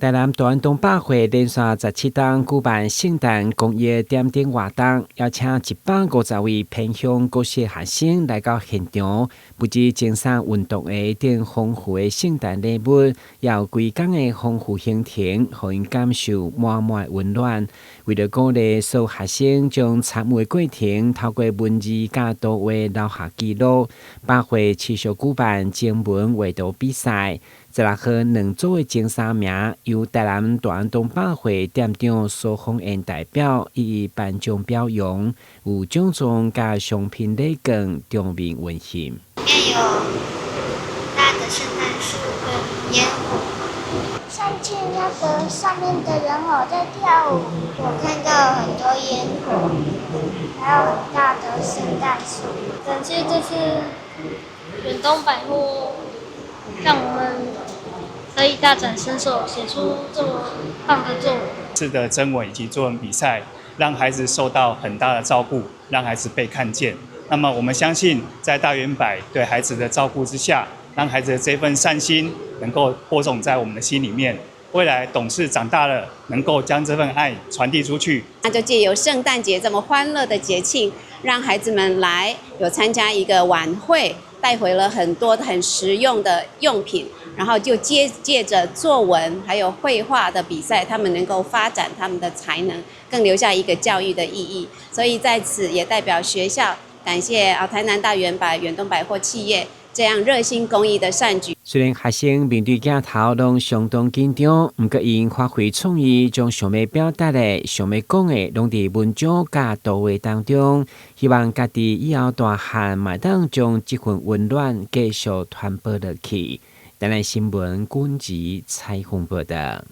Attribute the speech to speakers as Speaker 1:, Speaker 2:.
Speaker 1: 台南大安東百貨連續17冬舉辦聖誕公益點燈活動，邀請150位偏鄉國小學生來到現場，不止贈送運動鞋等豐富的聖誕禮物，也有規工的豐富行程，予𪜶感受滿滿的溫暖。為著鼓勵所有學生將參與的過程透過文字佮圖畫留下記錄，百貨持續舉辦徵文畫圖比賽。16號兩組的前三名由台南大安東百貨店長蘇鳳燕代表一一頒獎表揚，有獎狀佮商品禮券，場面溫馨。
Speaker 2: 裡面有大的聖誕樹跟煙火，
Speaker 3: 看見那個上面的人偶在跳舞，
Speaker 2: 我看到很多煙火，還有很大的聖誕樹。
Speaker 4: 感謝這次遠東百貨，讓我們可以大展身手，寫出這麼棒的作文。
Speaker 5: 這次的徵文以及作文比賽，讓孩子受到很大的照顧，讓孩子被看見。那麼我們相信，在大遠百對孩子的照顧之下，讓孩子的這份善心能夠播種在我們的心裡面。未來懂事長大了，能夠將這份愛傳遞出去。
Speaker 6: 那就借由聖誕節這麼歡樂的節慶，讓孩子們來有參加一個晚會，帶回了很多很實用的用品，然後就借著作文還有繪畫的比賽，他們能夠發展他們的才能，更留下一個教育的意義。所以在此也代表學校感謝啊台南大遠百遠東百貨企業這樣熱心公益的善舉。
Speaker 1: 雖然學生面對鏡頭攏相當緊張，毋過𪜶發揮創意，將想欲表達的、想欲講的，攏佇文章佮圖畫當中。希望家己以後大漢嘛會當將這份溫暖繼續傳播落去。台南新聞軍事採訪報導。